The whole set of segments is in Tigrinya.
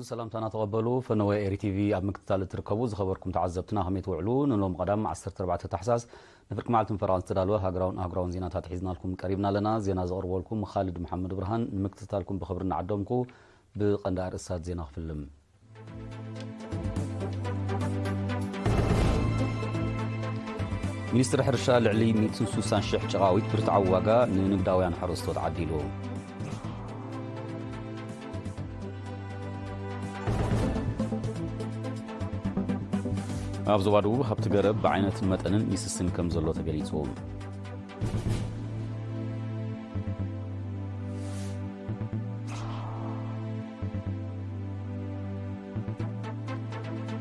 ሰላምታና ተቐበሉ። ፈነወ ኤሪ ቲቪ ኣብ ምክትታል እትርከቡ ዝኸበርኩም ተዓዘብትና ከመይ ትውዕሉ? ንሎም ቀዳም ዓሰርተ ኣርባዕተ ታሕሳስ ንፍርቂ መዓልቲ ፈረቓን ዝተዳለወ ሃገራውን ኣህጉራውን ዜናታት ሒዝናልኩም ቀሪብና ኣለና። ዜና ዘቕርበልኩም ኻልድ መሓመድ ብርሃን። ንምክትታልኩም ብኽብሪ እናዓደምኩ ብቐንዲ ኣርእስታት ዜና ክፍልም። ሚኒስትሪ ሕርሻ ልዕሊ ሚእትን ስሳን ሽሕ ጨቓዊት ብርትዓዊ ዋጋ ንንግዳውያን ሓረስቶት ዓዲሉ። ኣብ ዞባ ደቡብ ሃብቲ ገረብ ብዓይነትን መጠንን ይስስን ከም ዘሎ ተገሊጹ።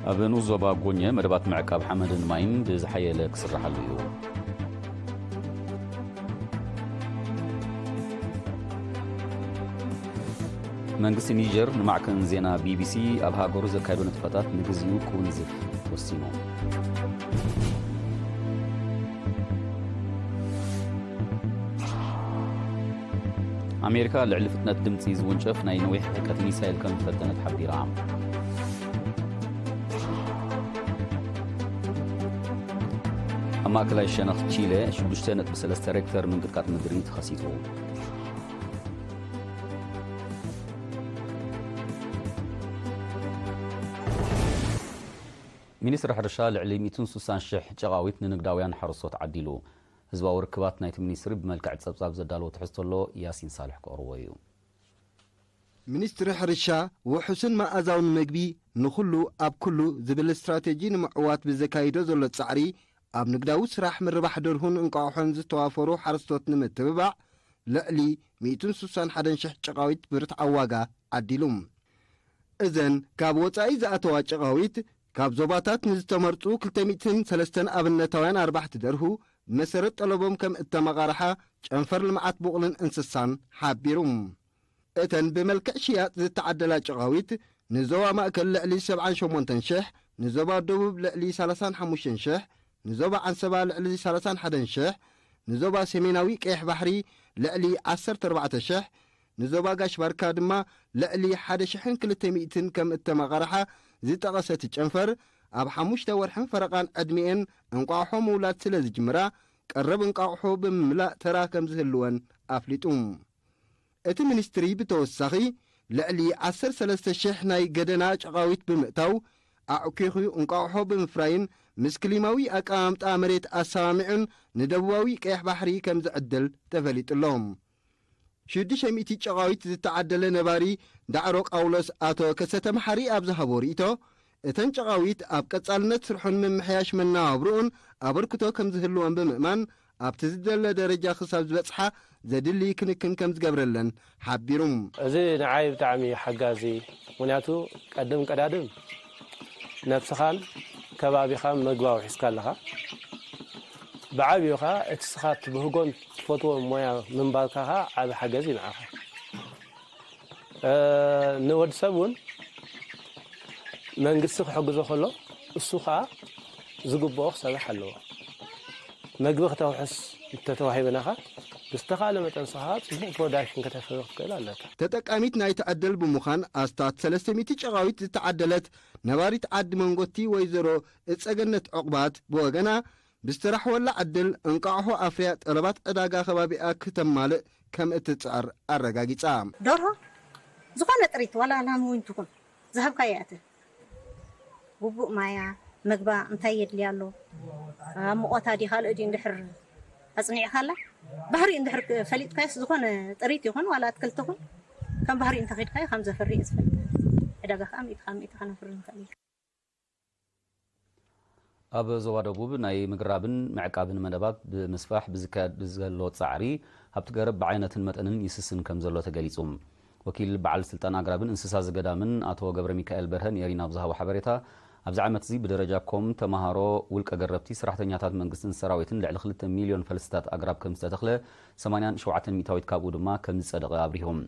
ኣብ ንኡስ ዞባ ጎኘ መደባት ምዕቃብ ሓመድን ማይን ብዝሓየለ ክስርሓሉ እዩ። መንግስቲ ኒጀር ንማዕከን ዜና ቢቢሲ ኣብ ሃገሩ ዘካየዶ ንጥፈታት ንግዚኡ ክውንዝፍ ወሲኑ። ኣሜሪካ ልዕሊ ፍጥነት ድምፂ ዝውንጨፍ ናይ ነዊሕ ርሕቀት ሚሳይል ከም ዝፈተነት ሓቢራ። ኣብ ማእከላይ ሸነኽ ቺለ ሽዱሽተ ነጥቢ ሰለስተ ሬክተር ምንቅጥቃጥ ምድሪ ተኸሲቱ። ሚኒስትሪ ሕርሻ ልዕሊ ሚእትን ስሳን ሽሕ ጨቓዊት ንንግዳውያን ሓረስቶት ዓዲሉ። ህዝባዊ ርክባት ናይቲ ሚኒስትሪ ብመልክዕ ጸብጻብ ዘዳለዎ ትሕዝቶ ኣሎ፣ ያሲን ሳልሕ ክቕርቦ እዩ። ሚኒስትሪ ሕርሻ ውሑስን መኣዛውን መግቢ ንኹሉ ኣብ ኩሉ ዝብል ስትራቴጂ ንምዕዋት ብዘካይዶ ዘሎ ጻዕሪ፣ ኣብ ንግዳዊ ስራሕ ምርባሕ ደርሁን እንቋቑሖን ዝተዋፈሩ ሓረስቶት ንምትብባዕ ልዕሊ ሚእትን ስሳን ሓደን ሽሕ ጨቓዊት ብርትዓዊ ዋጋ ዓዲሉ። እዘን ካብ ወጻኢ ዝኣተዋ ጨቓዊት፣ ካብ ዞባታት ንዝተመርጹ ክልተ ሚእትን ሰለስተን ኣብነታውያን ኣርባሕቲ ደርሁ ብመሰረት ጠለቦም ከም እተመቓርሓ ጨንፈር ልምዓት ቡቕልን እንስሳን ሓቢሩ። እተን ብመልክዕ ሽያጥ ዝተዓደላ ጨቓዊት፣ ንዞባ ማእከል ልዕሊ ሰብዓን ሸሞንተን ሽሕ፣ ንዞባ ደቡብ ልዕሊ ሰላሳን ሓሙሽተን ሽሕ፣ ንዞባ ዓንሰባ ልዕሊ ሰላሳን ሓደን ሽሕ፣ ንዞባ ሰሜናዊ ቀይሕ ባሕሪ ልዕሊ ዓሰርተ ኣርባዕተ ሽሕ፣ ንዞባ ጋሽ ባርካ ድማ ልዕሊ ሓደ ሽሕን ክልተ ሚእትን ከም እተመቓርሓ ዝጠቐሰ እቲ ጨንፈር፣ ኣብ ሓሙሽተ ወርሕን ፈረቓን ዕድሚኤን እንቋቑሖ ምውላድ ስለ ዝጅምራ፣ ቀረብ እንቋቑሖ ብምምላእ ተራ ከም ዝህልወን ኣፍሊጡ። እቲ ሚኒስትሪ ብተወሳኺ፣ ልዕሊ ዓሰርተ ሰለስተ ሽሕ ናይ ገደና ጨቓዊት ብምእታው፣ ኣዕኲኹ እንቋቑሖ ብምፍራይን ምስ ክሊማዊ ኣቀማምጣ መሬት ኣሰማሚዑን ንደቡባዊ ቀይሕ ባሕሪ ከም ዝዕድል ተፈሊጡ ኣሎ። ሽዱሽተ ሚእቲ ጨቓዊት ዝተዓደለ ነባሪ ዳዕሮ ቃውሎስ ኣቶ ከሰተ መሓሪ ኣብ ዝሃቦ ርእይቶ፣ እተን ጨቓዊት ኣብ ቀጻልነት ስርሑን ምምሕያሽ መነባብርኡን ኣበርክቶ ከም ዝህልወን ብምእማን፣ ኣብቲ ዝደለ ደረጃ ክሳብ ዝበጽሓ ዘድሊ ክንክን ከም ዝገብረለን ሓቢሩ። እዚ ንዓይ ብጣዕሚ ሓጋዚ፣ ምኽንያቱ ቀድም ቀዳድም ነብስኻን ከባቢኻን መግቢ ኣውሒስካ ኣለኻ። ብዓብዩ ኸዓ እቲ ስኻ ትብህጎን ትፈትዎ ሞያ ምንባርካ ኸዓ ዓቢ ሓገዝ እዩ ንዓኻ። እ፣ ንወዲ ሰብ እውን መንግስቲ ክሕግዞ ከሎ እሱ ኸዓ ዝግብኦ ክሰርሕ ኣለዎ። መግቢ ክተውሕስ እንተተዋሂበናኻ ብዝተኻለ መጠን ስኻ ጽቡቕ ፕሮዳክሽን ከተፍሪ ክትክእል ኣለካ። ተጠቃሚት ናይቲ ዕድል ብምዃን ኣስታት ሰለስተ ሚእቲ ጨቓዊት ዝተዓደለት ነባሪት ዓዲ መንጎቲ ወይዘሮ እጸገነት ዕቑባት ብወገና፣ ብዝተራሕወላ ዕድል እንቋቑሖ ኣፍርያ ጠለባት ዕዳጋ ከባቢኣ ክተማልእ ከም እትጽዕር ኣረጋጊጻ። ደርሆ ዝኾነ ጥሪት ዋላ ላም እውን ትኹን ዝሃብካያ እያ እተ ግቡእ ማያ፣ መግባ እንታይ የድልያ ኣሎ፣ ኣብ ሙቐታ ድዩ ካልእ ድዩ እንድሕር ኣጽኒዕካላ፣ ባህሪ እንድሕር ፈሊጥካዮስ ዝኾነ ጥሪት ይኹን ዋላ ኣትክልቲ ይኹን ከም ባህሪ እንተኺድካዮ ከም ዘፍሪ እየ ዝፈልጥ። ዕዳጋ ከዓ ሚእቲ ካብ ሚእቲ ከነፍሪ ንኽእል ኢና። ኣብ ዞባ ደቡብ ናይ ምግራብን ምዕቃብን መደባት ብምስፋሕ ብዝካየድ ዘሎ ጻዕሪ፣ ሃብቲ ገረብ ብዓይነትን መጠንን ይስስን ከም ዘሎ ተገሊጹ። ወኪል በዓል ስልጣን ኣግራብን እንስሳ ዘገዳምን ኣቶ ገብረ ሚካኤል በርሀ ንኤሪና ኣብ ዝሃቦ ሓበሬታ፣ ኣብዚ ዓመት እዚ ብደረጃ ኮም፣ ተማሃሮ፣ ውልቀ ገረብቲ፣ ሰራሕተኛታት መንግስትን ሰራዊትን ልዕሊ ክልተ ሚልዮን ፈልስታት ኣግራብ ከም ዝተተኽለ፣ ሰማንያን ሸውዓተን ሚእታዊት ካብኡ ድማ ከም ዝጸደቐ ኣብሪሆም።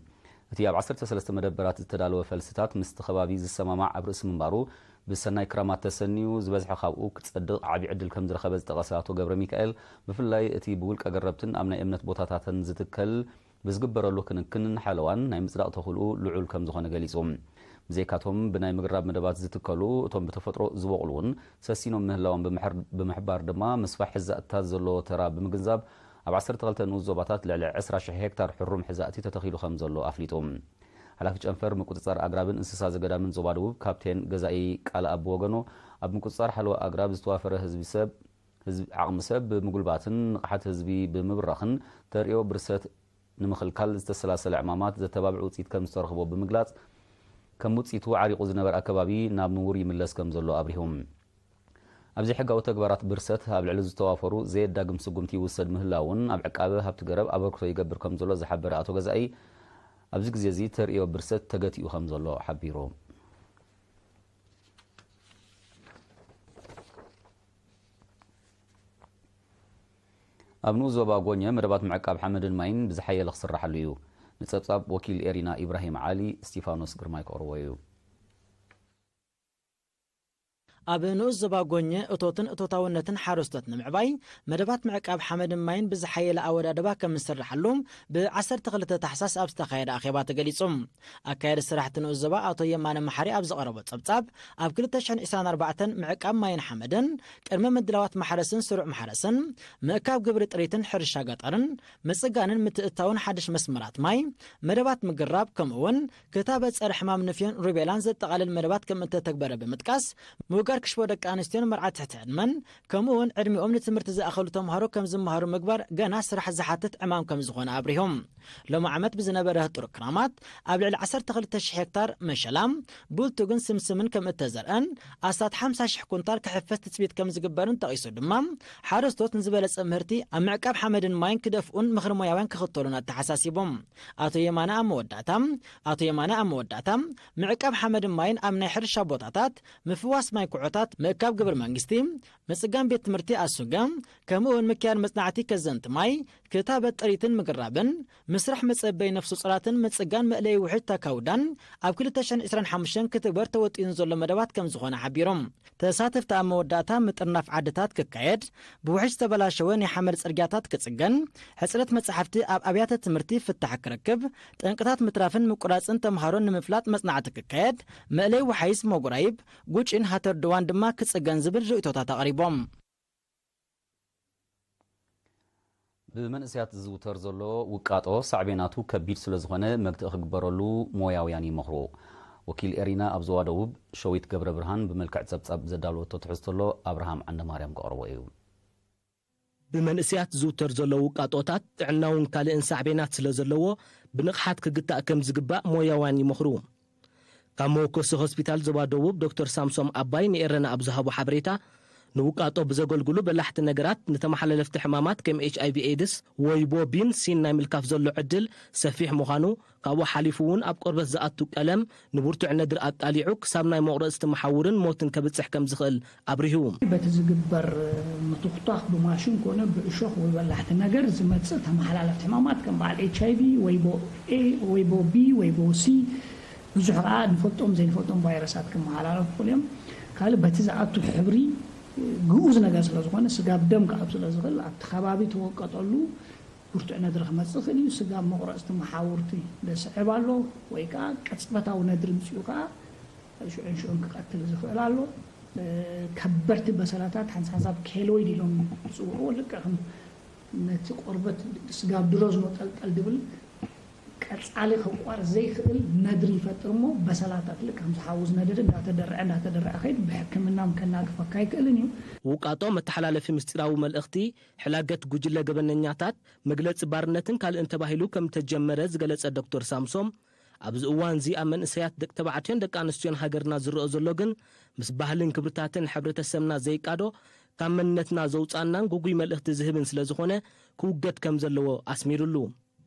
እቲ ኣብ ዓሰርተ ሰለስተ መደበራት ዝተዳለወ ፈልስታት ምስቲ ከባቢ ዝሰማማዕ ኣብ ርእሲ ምንባሩ፣ ብሰናይ ክራማት ተሰንዩ፣ ዝበዝሐ ካብኡ ክጸድቕ ዓቢ ዕድል ከም ዝረኸበ ዝጠቐሰ ኣቶ ገብረ ሚካኤል፣ ብፍላይ እቲ ብውልቀ ገረብትን ኣብ ናይ እምነት ቦታታትን ዝትከል ብዝግበረሉ ክንክንን ሓለዋን ናይ ምጽዳቕ ተኽእልኡ ልዑል ከም ዝኾነ ገሊጹ። ብዘይካቶም ብናይ ምግራብ መደባት ዝትከሉ፣ እቶም ብተፈጥሮ ዝበቑሉ እውን ሰሲኖም ምህላዎም ብምሕር-፣ ብምሕባር ድማ፣ ምስፋሕ ሕዛእታት ዘለዎ ተራ ብምግንዛብ፣ ኣብ ዓሰርተ ክልተ ንኡስ ዞባታት ልዕሊ ዕስራ ሽሕ ሄክታር ሕሩም ሕዛእቲ ተተኺሉ ከም ዘሎ ኣፍሊጡ። ሓላፊ ጨንፈር ምቁጽጻር ኣግራብን እንስሳ ዘገዳምን ዞባ ደቡብ ካፕቴን ገዛኢ ቃልኣብ ብወገኑ፣ ኣብ ምቁጽጻር ሓለዋ ኣግራብ ዝተዋፈረ ህዝቢ ሰብ፣ ህዝቢ፣ ዓቕሚ ሰብ ብምጉልባትን ንቕሓት ህዝቢ ብምብራኽን ተርእዮ ብርሰት ንምኽልካል ዝተሰላሰለ ዕማማት ዘተባብዕ ውጽኢት ከም ዝተረኽቦ ብምግላጽ፣ ከም ውጽኢቱ ዓሪቑ ዝነበረ ኣከባቢ ናብ ንቡር ይምለስ ከም ዘሎ ኣብሪሁ። ኣብ ዘይሕጋዊ ተግባራት ብርሰት ኣብ ልዕሊ ዝተዋፈሩ ዘየዳግም ስጉምቲ ይውሰድ ምህላውን ኣብ ዕቃበ ሃብቲ ገረብ ኣበርክቶ ይገብር ከም ዘሎ ዝሓበረ ኣቶ ገዛኢ፣ ኣብዚ ግዜ እዚ ተርእዮ ብርሰት ተገቲኡ ከም ዘሎ ሓቢሩ። ኣብ ንኡስ ዞባ ጎኘ መደባት ምዕቃብ ሓመድን ማይን ብዝሓየለ ክስራሓሉ እዩ። ንጸብጻብ ወኪል ኤሪና ኢብራሂም ዓሊ፣ እስቲፋኖስ ግርማይ ከቕርቦ እዩ። ኣብ ንኡስ ዞባ ጎኘ እቶትን እቶታውነትን ሓረስቶት ንምዕባይ መደባት ምዕቃብ ሓመድን ማይን ብዝሓየለ ኣወዳድባ ከም ዝስርሓሉ ብ ዓሰርተ ክልተ ታሕሳስ ኣብ ዝተኻየደ ኣኼባ ተገሊጹ። ኣካያዲ ስራሕቲ ንኡስ ዞባ ኣቶ የማነ መሓሪ ኣብ ዘቐረቦ ጸብጻብ፣ ኣብ ክልተ ሽሕን ዕስራን ኣርባዕተን ምዕቃብ ማይን ሓመድን፣ ቅድመ ምድላዋት ማሕረስን ስሩዕ ማሕረስን፣ ምእካብ ግብሪ ጥሪትን ሕርሻ ገጠርን፣ ምጽጋንን ምትእትታውን ሓድሽ መስመራት ማይ፣ መደባት ምግራብ፣ ከምኡ እውን ክታበት ጸረ ሕማም ንፍዮን ሩቤላን ዘጠቓልል መደባት ከም እተተግበረ ብምጥቃስ፣ ምውጋድ ክሽፎ ደቂ ኣንስትዮን መርዓ ትሕቲ ዕድመን፣ ከምኡ እውን ዕድሚኦም ንትምህርቲ ዝኣኸሉ ተምሃሮ ከም ዝመሃሩ ምግባር ገና ስራሕ ዝሓትት ዕማም ከም ዝኾነ ኣብሪሆም። ሎሚ ዓመት ብዝነበረ ህጡር ክራማት ኣብ ልዕሊ ዓሰርተ ክልተ ሽሕ ሄክታር መሸላ፣ ቡልቱግን ስምስምን ከም እተዘርአን ኣስታት ሓምሳ ሽሕ ኩንታል ክሕፈስ ትጽቢት ከም ዝግበርን ጠቒሱ ድማ፣ ሓረስቶት ንዝበለጸ ምህርቲ ኣብ ምዕቃብ ሓመድን ማይን ክደፍኡን ምኽሪ ሞያውያን ክኽተሉን ኣተሓሳሲቦም። ኣቶ የማነ ኣብ መወዳእታ ኣቶ የማነ ኣብ መወዳእታ፣ ምዕቃብ ሓመድን ማይን ኣብ ናይ ሕርሻ ቦታታት፣ ምፍዋስ ማይ ኩዖታት፣ ምእካብ ግብሪ መንግስቲ፣ ምጽጋን ቤት ትምህርቲ ኣሱገ፣ ከምኡ እውን ምክያድ መጽናዕቲ ከዘንቲ ማይ፣ ክታበት ጥሪትን ምግራብን፣ ምስራሕ መጸበይ ነፍሲ ጹራትን ምጽጋን መእለዪ ውሕጅ ታካውዳን ኣብ ክልተ ሽሕን ዕስራን ሓሙሽተን ክትግበር ተወጢኑ ዘሎ መደባት ከም ዝኾነ ሓቢሮም። ተሳተፍቲ ኣብ መወዳእታ ምጥርናፍ ዓድታት ክካየድ፣ ብውሕጅ ዝተበላሸወ ናይ ሓመድ ጽርግያታት ክጽገን፣ ሕጽረት መጻሕፍቲ ኣብ ኣብያተ ትምህርቲ ፍታሕ ክረክብ፣ ጠንቅታት ምትራፍን ምቁራጽን ተምሃሮን ንምፍላጥ መጽናዕቲ ክካየድ፣ መእለይ ወሓይዝ መጉራይብ፣ ጉጪን ሃተር ድዋን ድማ ክጽገን ዝብል ርእይቶታት ኣቕሪቦም። ብመንእሰያት ዝዝውተር ዘሎ ውቃጦ ሳዕቤናቱ ከቢድ ስለ ዝኾነ መግትኢ ክግበረሉ ሞያውያን ይመኽሩ። ወኪል ኤሪና ኣብ ዞባ ደቡብ ሸዊት ገብረ ብርሃን ብመልክዕ ጸብጻብ ዘዳለወቶ ትሕዝቶ ኣሎ፣ ኣብርሃም ዓንደማርያም ከቕርቦ እዩ። ብመንእሰያት ዝዝውተር ዘሎ ውቃጦታት ጥዕናውን ካልእን ሳዕቤናት ስለ ዘለዎ ብንቕሓት ክግታእ ከም ዝግባእ ሞያውያን ይመኽሩ። ካብ መወከሲ ሆስፒታል ዞባ ደቡብ ዶክተር ሳምሶም ኣባይ ንኤረና ኣብ ዝሃቦ ሓበሬታ፣ ንውቃጦ ብዘገልግሉ በላሕቲ ነገራት ንተመሓላለፍቲ ሕማማት ከም ኤች ኣይ ቪ ኤድስ፣ ወይቦ ቢን ሲን ናይ ምልካፍ ዘሎ ዕድል ሰፊሕ ምዃኑ፣ ካብኡ ሓሊፉ እውን ኣብ ቆርበት ዝኣቱ ቀለም ንብርቱዕ ነድሪ ኣቃሊዑ ክሳብ ናይ መቑረጽቲ መሓውርን ሞትን ከብጽሕ ከም ዝኽእል ኣብሪሁ። በቲ ዝግበር ምትኹታኽ ብማሽን ኮነ ብእሾኽ ወይ በላሕቲ ነገር ዝመጽእ ተመሓላለፍቲ ሕማማት ከም በዓል ኤች ኣይ ቪ፣ ወይቦ ኤ፣ ወይቦ ቢ፣ ወይቦ ሲ፣ ብዙሕ ከዓ ንፈልጦም ዘይንፈልጦም ቫይረሳት ክመሓላለፉ ይኽእሉ እዮም። ካልእ በቲ ዝኣቱ ሕብሪ ግኡዝ ነገር ስለ ዝኾነ ስጋብ ደም ክኣቱ ስለ ዝኽእል ኣብቲ ከባቢ ተወቀጠሉ ብርቱዕ ነድሪ ክመጽእ ይኽእል እዩ። ስጋብ መቑረጽቲ መሓውርቲ ዘስዕብ ኣሎ ወይ ከዓ ቅጽበታዊ ነድሪ ምጽኡ ከዓ ሽዑን ሽዑን ክቐትል ዝኽእል ኣሎ። ከበድቲ በሰላታት ሓንሳብ ኬሎይድ ኢሎም ዝፅውዕዎ ልክዕ ከም ነቲ ቆርበት ስጋብ ድሮ ዝመጠልጠል ድብል ቀጻሊ ከቋርጽ ዘይክእል ነድሪ ይፈጥር እሞ በሰላታት ልክዕ ከምዚ ሓዊ ዝነደደ እንዳተደርዐ እንዳተደርዐ ከይድ ብሕክምና ከናግፈካ ኣይክእልን እዩ። ውቃጦ መተሓላለፊ ምስጢራዊ መልእኽቲ፣ ሕላገት ጉጅለ ገበነኛታት፣ መግለጺ ባርነትን ካልእን ተባሂሉ ከም ተጀመረ ዝገለጸ ዶክተር ሳምሶም፣ ኣብዚ እዋን እዚ ኣብ መንእሰያት ደቂ ተባዕትዮን ደቂ ኣንስትዮን ሃገርና ዝረኦ ዘሎ ግን ምስ ባህልን ክብርታትን ሕብረተሰብና ዘይቃዶ ካብ መንነትና ዘውጻእናን ጉጉይ መልእኽቲ ዝህብን ስለ ዝኾነ ክውገድ ከም ዘለዎ ኣስሚሩሉ።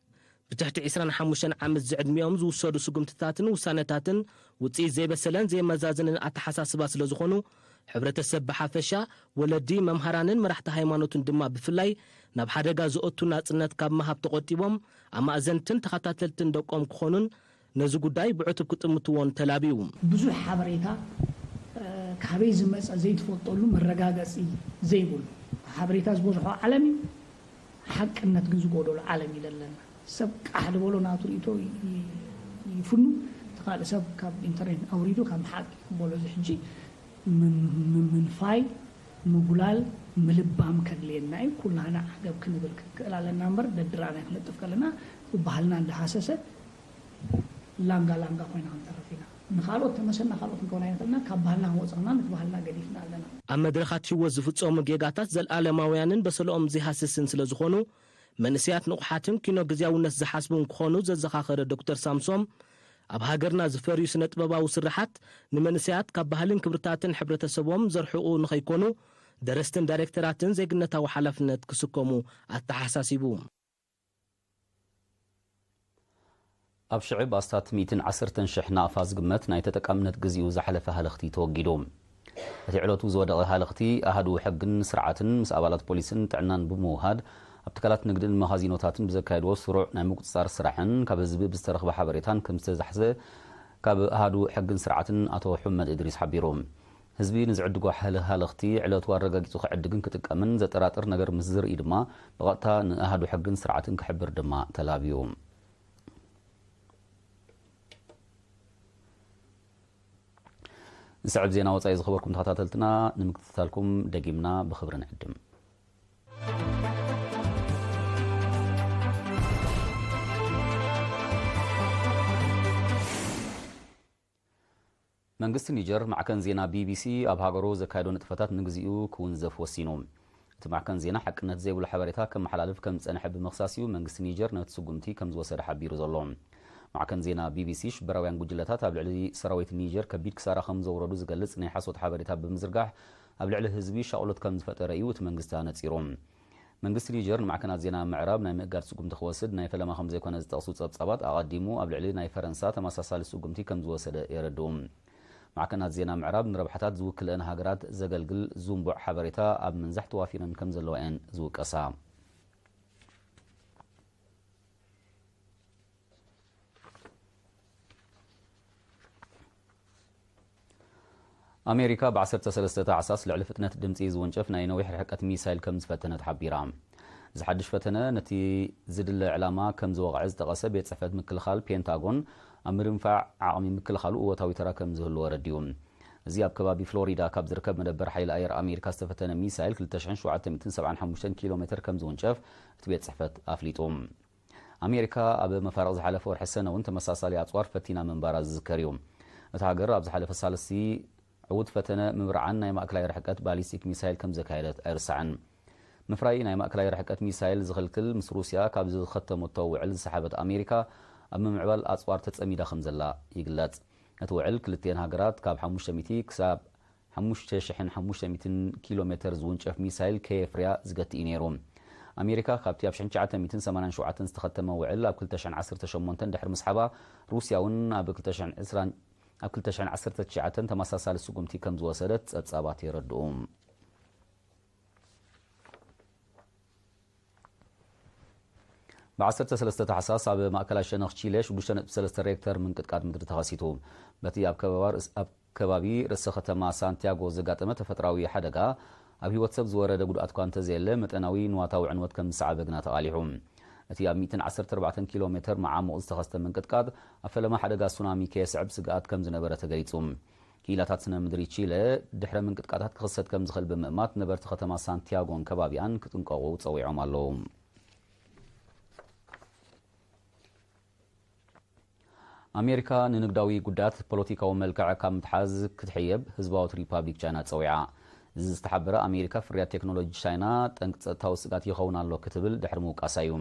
ብትሕቲ ዕስራን ሓሙሽተን ዓመት ዝዕድሚኦም ዝውሰዱ ስጉምትታትን ውሳነታትን ውጽኢት ዘይበሰለን ዘይመዛዘንን ኣተሓሳስባ ስለ ዝኾኑ፣ ሕብረተሰብ ብሓፈሻ፣ ወለዲ፣ መምሃራንን መራሕቲ ሃይማኖትን ድማ ብፍላይ ናብ ሓደጋ ዘእቱ ናጽነት ካብ ምሃብ ተቖጢቦም ኣማእዘንትን ተኸታተልትን ደቆም ክኾኑን ነዚ ጉዳይ ብዕቱብ ክጥምትዎን ተላብዩ። ብዙሕ ሓበሬታ ካበይ ዝመጸ ዘይትፈልጠሉ መረጋገጺ ዘይብሉ ሓበሬታ ዝበዝሖ ዓለም እዩ። ሓቅነት ግን ዝጎደሎ ዓለም እዩ ዘለና። ሰብ ቃሕ ዝበሎ ናቱ ርእይቶ ይፍኑ። ካልእ ሰብ ካብ ኢንተርኔት ኣውሪዱ ካብ ሓቂ ክበሎ እዚ ሕጂ ምን- ምን- ምንፋይ፣ ምጉላል፣ ምልባም ከድልየና እዩ። ኩላና ዓገብ ክንብል ክንክእል ኣለና እምበር ደድራና ክንለጥፍ ከለና ብባህልና እንዳሃሰሰ ላንጋ ላንጋ ኮይና ክንተርፍ ኢና። ንኻልኦት ተመሰልና ካልኦት ክንከውን ኣይንኽእልና። ካብ ባህልና ክንወፅእ ከለና ነቲ ባህልና ገዲፍና ኣለና። ኣብ መድረኻት ህይወት ዝፍፀሙ ጌጋታት ዘለኣለማውያንን በሰለኦም ዘይሃስስን ስለ ዝኾኑ መንእሰያት ንቑሓትን ኪኖ ግዝያውነት ዝሓስቡ ክኾኑ ዘዘኻኸረ ዶክተር ሳምሶም፣ ኣብ ሃገርና ዝፈርዩ ስነ ጥበባዊ ስርሓት ንመንእሰያት ካብ ባህልን ክብርታትን ሕብረተሰቦም ዘርሕቑ ንኸይኮኑ ደረስትን ዳይሬክተራትን ዜግነታዊ ሓላፍነት ክስከሙ ኣተሓሳሲቡ። ኣብ ሽዕብ ኣስታት ሚእትን ዓሰርተን ሽሕ ናቕፋ ዝግመት ናይ ተጠቃምነት ግዜኡ ዝሓለፈ ሃለኽቲ ተወጊዱ። እቲ ዕለቱ ዝወደቐ ሃለኽቲ ኣሃዱ ሕግን ስርዓትን ምስ ኣባላት ፖሊስን ጥዕናን ብምውሃድ ኣብ ትካላት ንግድን መኻዚኖታትን ብዘካየድዎ ስሩዕ ናይ ምቁጽጻር ስራሕን ካብ ህዝቢ ብዝተረኽበ ሓበሬታን ከም ዝተዛሕዘ ካብ ኣሃዱ ሕግን ስርዓትን ኣቶ ሑመድ እድሪስ ሓቢሩ። ህዝቢ ንዝዕድጎ ሓለ- ሃለኽቲ ዕለቱ ኣረጋጊጹ ክዕድግን ክጥቀምን ዘጠራጥር ነገር ምስ ዝርኢ ድማ ብቐጥታ ንኣሃዱ ሕግን ስርዓትን ክሕብር ድማ ተላብዩ። ዝስዕብ ዜና ወጻኢ ዝኸበርኩም ተኸታተልትና ንምክትታልኩም ደጊምና ብኽብሪ ንዕድም። መንግስቲ ኒጀር ማዕከን ዜና ቢቢሲ ኣብ ሃገሩ ዘካየዶ ንጥፈታት ንግዚኡ ክውንዘፍ ወሲኑ። እቲ ማዕከን ዜና ሓቅነት ዘይብሉ ሓበሬታ ከመሓላልፍ ከም ዝጸንሐ ብምኽሳስ እዩ መንግስቲ ኒጀር ነቲ ስጉምቲ ከም ዝወሰደ ሓቢሩ ዘሎ። ማዕከን ዜና ቢቢሲ ሽበራውያን ጉጅለታት ኣብ ልዕሊ ሰራዊት ኒጀር ከቢድ ክሳራ ከም ዘውረዱ ዝገልጽ ናይ ሓሶት ሓበሬታ ብምዝርጋሕ ኣብ ልዕሊ ህዝቢ ሻቕሎት ከም ዝፈጠረ እዩ እቲ መንግስቲ ኣነጺሩ። መንግስቲ ኒጀር ንማዕከናት ዜና ምዕራብ ናይ ምእጋድ ስጉምቲ ክወስድ ናይ ፈለማ ከም ዘይኮነ ዝጠቕሱ ጸብጻባት ኣቐዲሙ ኣብ ልዕሊ ናይ ፈረንሳ ተመሳሳሊ ስጉምቲ ከም ዝወሰደ የረድኡ። ማዕከናት ዜና ምዕራብ ንረብሓታት ዝውክልአን ሃገራት ዘገልግል ዝንቡዕ ሓበሬታ ኣብ ምንዛሕ ተዋፊረን ከም ዘለዋ እየን ዝውቀሳ። ኣሜሪካ ብ ዓሰርተ ሰለስተ ታሕሳስ ልዕሊ ፍጥነት ድምጺ ዝውንጨፍ ናይ ነዊሕ ርሕቀት ሚሳይል ከም ዝፈተነት ሓቢራ። እዚ ሓድሽ ፈተነ ነቲ ዝድለ ዕላማ ከም ዝወቕዐ ዝጠቐሰ ቤት ጽሕፈት ምክልኻል ፔንታጎን ኣብ ምድንፋዕ ዓቕሚ ምክልኻሉ እወታዊ ተራ ከም ዝህልዎ ኣረዲኡ። እዚ ኣብ ከባቢ ፍሎሪዳ ካብ ዝርከብ መደበር ሓይሊ ኣየር ኣሜሪካ ዝተፈተነ ሚሳይል ክልተ ሽሕን ሸውዓተ ሚእትን ሰብዓን ሓሙሽተን ኪሎ ሜትር ከም ዝውንጨፍ እቲ ቤት ጽሕፈት ኣፍሊጡ። ኣሜሪካ ኣብ መፋርቕ ዝሓለፈ ወርሒ ሰነ እውን ተመሳሳሊ ኣጽዋር ፈቲና ምንባራ ዝዝከር እዩ። እታ ሃገር ኣብ ዝሓለፈ ሳልስቲ ዕዉት ፈተነ ምብርዓን ናይ ማእከላይ ርሕቀት ባሊስቲክ ሚሳይል ከም ዘካየደት ኣይርሳዕን። ምፍራይ ናይ ማእከላይ ርሕቀት ሚሳይል ዝኽልክል ምስ ሩስያ ካብ ዝኸተመቶ ውዕል ዝሰሓበት ኣሜሪካ ኣብ ምምዕባል ኣጽዋር ተጸሚዳ ከም ዘላ ይግለጽ። እቲ ውዕል ክልቲኤን ሃገራት ካብ ሓሙሽተ ሚእቲ ክሳብ ሓሙሽተ ሽሕን ሓሙሽተ ሚእትን ኪሎ ሜትር ዝውንጨፍ ሚሳይል ከየፍርያ ዝገቲ እዩ ነይሩ። ኣሜሪካ ካብቲ ኣብ ሽሕን ትሽዓተ ሚእትን ሰማንያን ሸውዓተን ዝተኸተመ ውዕል ኣብ ክልተ ሽሕን ዓሰርተ ሸሞንተን ድሕሪ ምስሓባ፣ ሩስያ እውን ኣብ ክልተ ሽሕን ዕስራን ኣብ ክልተ ሽሕን ዓሰርተ ትሽዓተን ተመሳሳሊ ስጉምቲ ከም ዝወሰደት ጸብጻባት የረድኡ። ብ ዓሰርተ ሰለስተ ታሕሳስ ኣብ ማእከላይ ሸነኽ ቺለ ሽዱሽተ ነጥቢ ሰለስተ ሬክተር ምንቅጥቃጥ ምድሪ ተኸሲቱ። በቲ ኣብ ከባባ ርእስ- ኣብ ከባቢ ርእሰ ከተማ ሳንቲያጎ ዘጋጠመ ተፈጥራዊ ሓደጋ ኣብ ህይወት ሰብ ዝወረደ ጉድኣት እኳ እንተዘየለ፣ መጠናዊ ንዋታዊ ዕንወት ከም ዝሰዓበ ግና ተቓሊሑ። እቲ ኣብ ሚእትን ዓሰርተ ኣርባዕተን ኪሎ ሜትር መዓሙቕ ዝተኸስተ ምንቅጥቃጥ ኣብ ፈለማ ሓደጋ ሱናሚ ከየስዕብ ስግኣት ከም ዝነበረ ተገሊጹ። ክኢላታት ስነ ምድሪ ቺለ ድሕረ ምንቅጥቃጣት ክኽሰት ከም ዝኽእል ብምእማት ነበርቲ ከተማ ሳንቲያጎን ከባቢኣን ክጥንቀቑ ጸዊዖም ኣለዉ። ኣሜሪካ ንንግዳዊ ጉዳያት ፖለቲካዊ መልክዕ ካብ ምትሓዝ ክትሕየብ ህዝባዊት ሪፓብሊክ ቻይና ጸዊዓ። እዚ ዝተሓበረ ኣሜሪካ ፍርያት ቴክኖሎጂ ቻይና ጠንቂ ጸጥታዊ ስግኣት ይኸውን ኣሎ ክትብል ድሕሪ ምውቃሳ እዩ።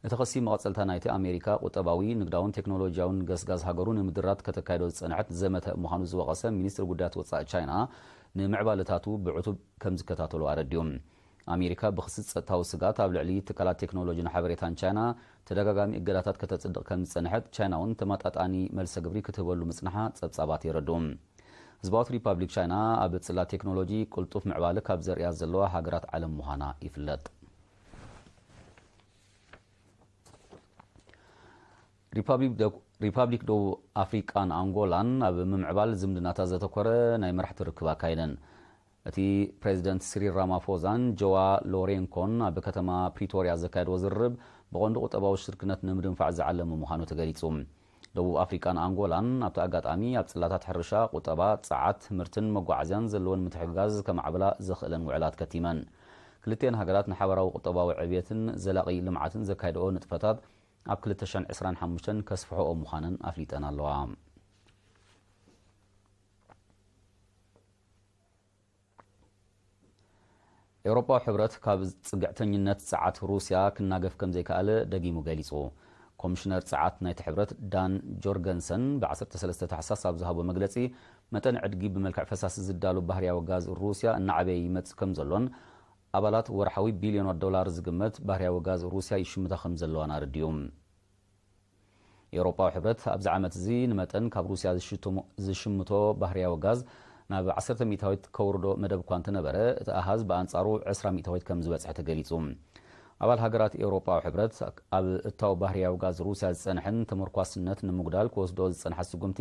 እቲ ክሲ መቐጸልታ ናይቲ ኣሜሪካ ቁጠባዊ፣ ንግዳውን ቴክኖሎጂያውን ገስጋስ ሃገሩ ንምድራት ከተካይዶ ዝጸንሐት ዘመተ ምዃኑ ዝወቐሰ ሚኒስትሪ ጉዳያት ወጻኢ ቻይና፣ ንምዕባለታቱ ብዕቱብ ከም ዝከታተሎ ኣረዲኡ። ኣሜሪካ ብክሲ ጸጥታዊ ስግኣት ኣብ ልዕሊ ትካላት ቴክኖሎጂን ሓበሬታን ቻይና ተደጋጋሚ እገዳታት ከተጽድቕ ከም ዝጸንሐት፣ ቻይና እውን ተመጣጣኒ መልሰ ግብሪ ክትህበሉ ምጽንሓ ጸብጻባት የረድኡ። ህዝባዊት ሪፓብሊክ ቻይና ኣብ ጽላት ቴክኖሎጂ ቅልጡፍ ምዕባለ ካብ ዘርእያ ዘለዋ ሃገራት ዓለም ምዃና ይፍለጥ። ሪፓብሊክ ደ- ሪፓብሊክ ደቡብ ኣፍሪቃን ኣንጎላን ኣብ ምምዕባል ዝምድናታት ዘተኮረ ናይ መራሕቲ ርክብ ኣካይደን። እቲ ፕሬዚደንት ሲሪል ራማፎዛን ጆዋ ሎሬንኮን ኣብ ከተማ ፕሪቶርያ ዘካየድዎ ዝርርብ ብቐንዱ ቁጠባዊ ሽርክነት ንምድንፋዕ ዝዓለመ ምዃኑ ተገሊጹ። ደቡብ ኣፍሪቃን ኣንጎላን ኣብቲ ኣጋጣሚ ኣብ ጽላታት ሕርሻ፣ ቁጠባ፣ ጸዓት፣ ትምህርትን መጓዓዝያን ዘለወን ምትሕግጋዝ ከማዕብላ ዘኽእለን ውዕላት ከቲመን። ክልቲኤን ሃገራት ንሓበራዊ ቁጠባዊ ዕብየትን ዘላቒ ልምዓትን ዘካይድኦ ንጥፈታት ኣብ ክልተ ሽሕን ዕስራን ሓሙሽተን ከስፍሕኦ ምዃነን ኣፍሊጠን ኣለዋ። ኤውሮጳዊ ሕብረት ካብ ጽግዕተኝነት ጸዓት ሩስያ ክናገፍ ከም ዘይከኣለ ደጊሙ ገሊጹ። ኮሚሽነር ጸዓት ናይቲ ሕብረት ዳን ጆርገንሰን ብ ዓሰርተ ሰለስተ ታሕሳስ ኣብ ዝሃቦ መግለጺ፣ መጠን ዕድጊ ብመልክዕ ፈሳሲ ዝዳሎ ባህርያዊ ጋዝ ሩስያ እናዓበየ ይመጽእ ከም ዘሎን ኣባላት ወርሓዊ ቢልዮናት ዶላር ዝግመት ባህርያዊ ጋዝ ሩስያ ይሽምታ ከም ዘለዋን ኣረዲኡ። ኤውሮጳዊ ሕብረት ኣብዚ ዓመት እዚ ንመጠን ካብ ሩስያ ዝሽትሞ-፣ ዝሽምቶ ባህርያዊ ጋዝ ናብ ዓሰርተ ሚእታዊት ከውርዶ መደብ እኳ እንተነበረ፣ እቲ ኣሃዝ ብኣንጻሩ ዕስራ ሚእታዊት ከም ዝበጽሐ ተገሊጹ። ኣባል ሃገራት ኤውሮጳዊ ሕብረት ኣብ እታው ባህርያዊ ጋዝ ሩስያ ዝጸንሐን ተመርኳስነት ንምጉዳል ክወስዶ ዝጸንሓ ስጉምቲ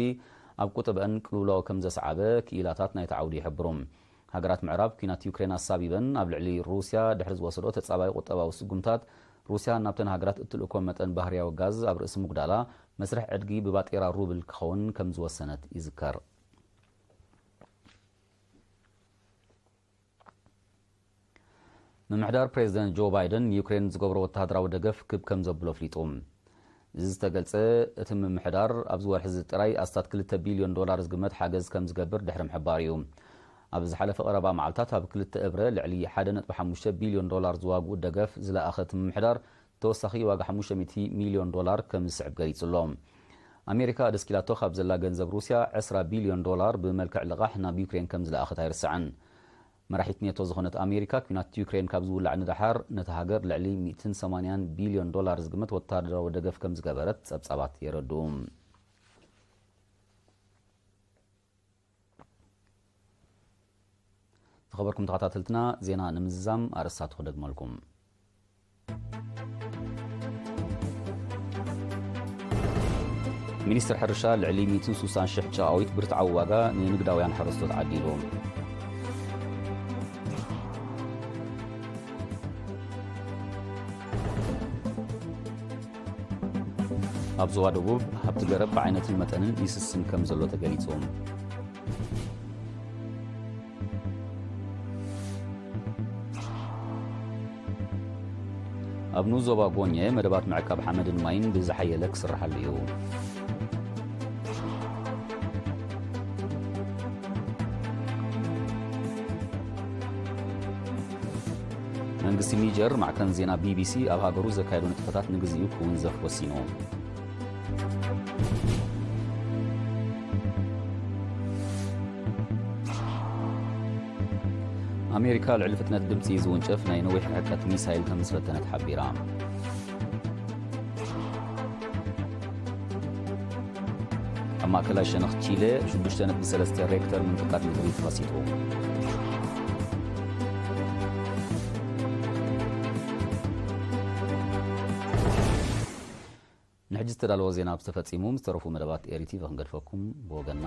ኣብ ቁጠበአን ቅልውላው ከም ዘስዓበ ክኢላታት ናይቲ ዓውዲ ይሕብሩ። ሃገራት ምዕራብ ኲናት ዩክሬን ኣሳቢበን ኣብ ልዕሊ ሩስያ ድሕሪ ዝወሰዶ ተጻባኢ ቁጠባዊ ስጉምታት፣ ሩስያ ናብተን ሃገራት እትልእኮ መጠን ባህርያዊ ጋዝ ኣብ ርእሲ ምጉዳላ፣ መስርሕ ዕድጊ ብባጤራ ሩብል ክኸውን ከም ዝወሰነት ይዝከር። ምምሕዳር ፕሬዚደንት ጆ ባይደን ንዩክሬን ዝገብሮ ወተሃደራዊ ደገፍ ክብ ከም ዘብሎ ኣፍሊጡ። እዚ ዝተገልጸ፣ እቲ ምምሕዳር ኣብዚ ወርሒ እዚ ጥራይ ኣስታት ክልተ ቢልዮን ዶላር ዝግመት ሓገዝ ከም ዝገብር ድሕሪ ምሕባሩ እዩ። ኣብ ዝሓለፈ ቀረባ መዓልታት ኣብ ክልተ እብረ ልዕሊ ሓደ ነጥቢ ሓሙሽተ ቢልዮን ዶላር ዝዋግኡ ደገፍ ዝለኣኸ እቲ ምምሕዳር፣ ተወሳኺ ዋጋ ሓሙሽተ ሚእቲ ሚልዮን ዶላር ከም ዝስዕብ ገሊጹ ኣሎ። ኣሜሪካ ደስኪላቶ ካብ ዘላ ገንዘብ ሩስያ ዕስራ ቢልዮን ዶላር ብመልክዕ ልቓሕ ናብ ዩክሬን ከም ዝለኣኸት ኣይርሳዕን። መራሒት ኔቶ ዝኾነት ኣሜሪካ፣ ኲናት ዩክሬን ካብ ዝውላዕ ንደሓር፣ ነታ ሃገር ልዕሊ ሚእትን ሰማንያን ቢልዮን ዶላር ዝግመት ወተሃደራዊ ደገፍ ከም ዝገበረት ጸብጻባት የረድኡ። ዝኸበርኩም ተኸታተልትና፣ ዜና ንምዝዛም ኣርእስታቱ ክደግመልኩም። ሚኒስትር ሕርሻ ልዕሊ ሚእትን ስሳን ሽሕ ጨቓዊት ብርትዓዊ ዋጋ ንንግዳውያን ሓረስቶት ዓዲሉ። ኣብ ዞባ ደቡብ ሃብቲ ገረብ ብዓይነትን መጠንን ይስስን ከም ዘሎ ተገሊጹ። ኣብ ንኡስ ዞባ ጎኘ መደባት ምዕቃብ ሓመድን ማይን ብዝሓየለ ክስርሓሉ እዩ። መንግስቲ ኒጀር ማዕከን ዜና ቢቢሲ ኣብ ሃገሩ ዘካየዶ ንጥፈታት ንግዚኡ ክውንዘፍ ወሲኑ። ኣሜሪካ ልዕሊ ፍጥነት ድምፂ ዝውንጨፍ ናይ ነዊሕ ርሕቀት ሚሳይል ከም ዝፈተነት ሓቢራ። ኣብ ማእከላይ ሸነኽ ቺለ ሽዱሽተ ነጥቢ ሰለስተ ሬክተር ምንቅጥቃጥ ምድሪ ተኸሲቱ። ንሕጂ ዝተዳለወ ዜና ኣብዚ ተፈጺሙ። ምስ ተረፉ መደባት ኤሪ ቲቪ ክንገድፈኩም ብወገንና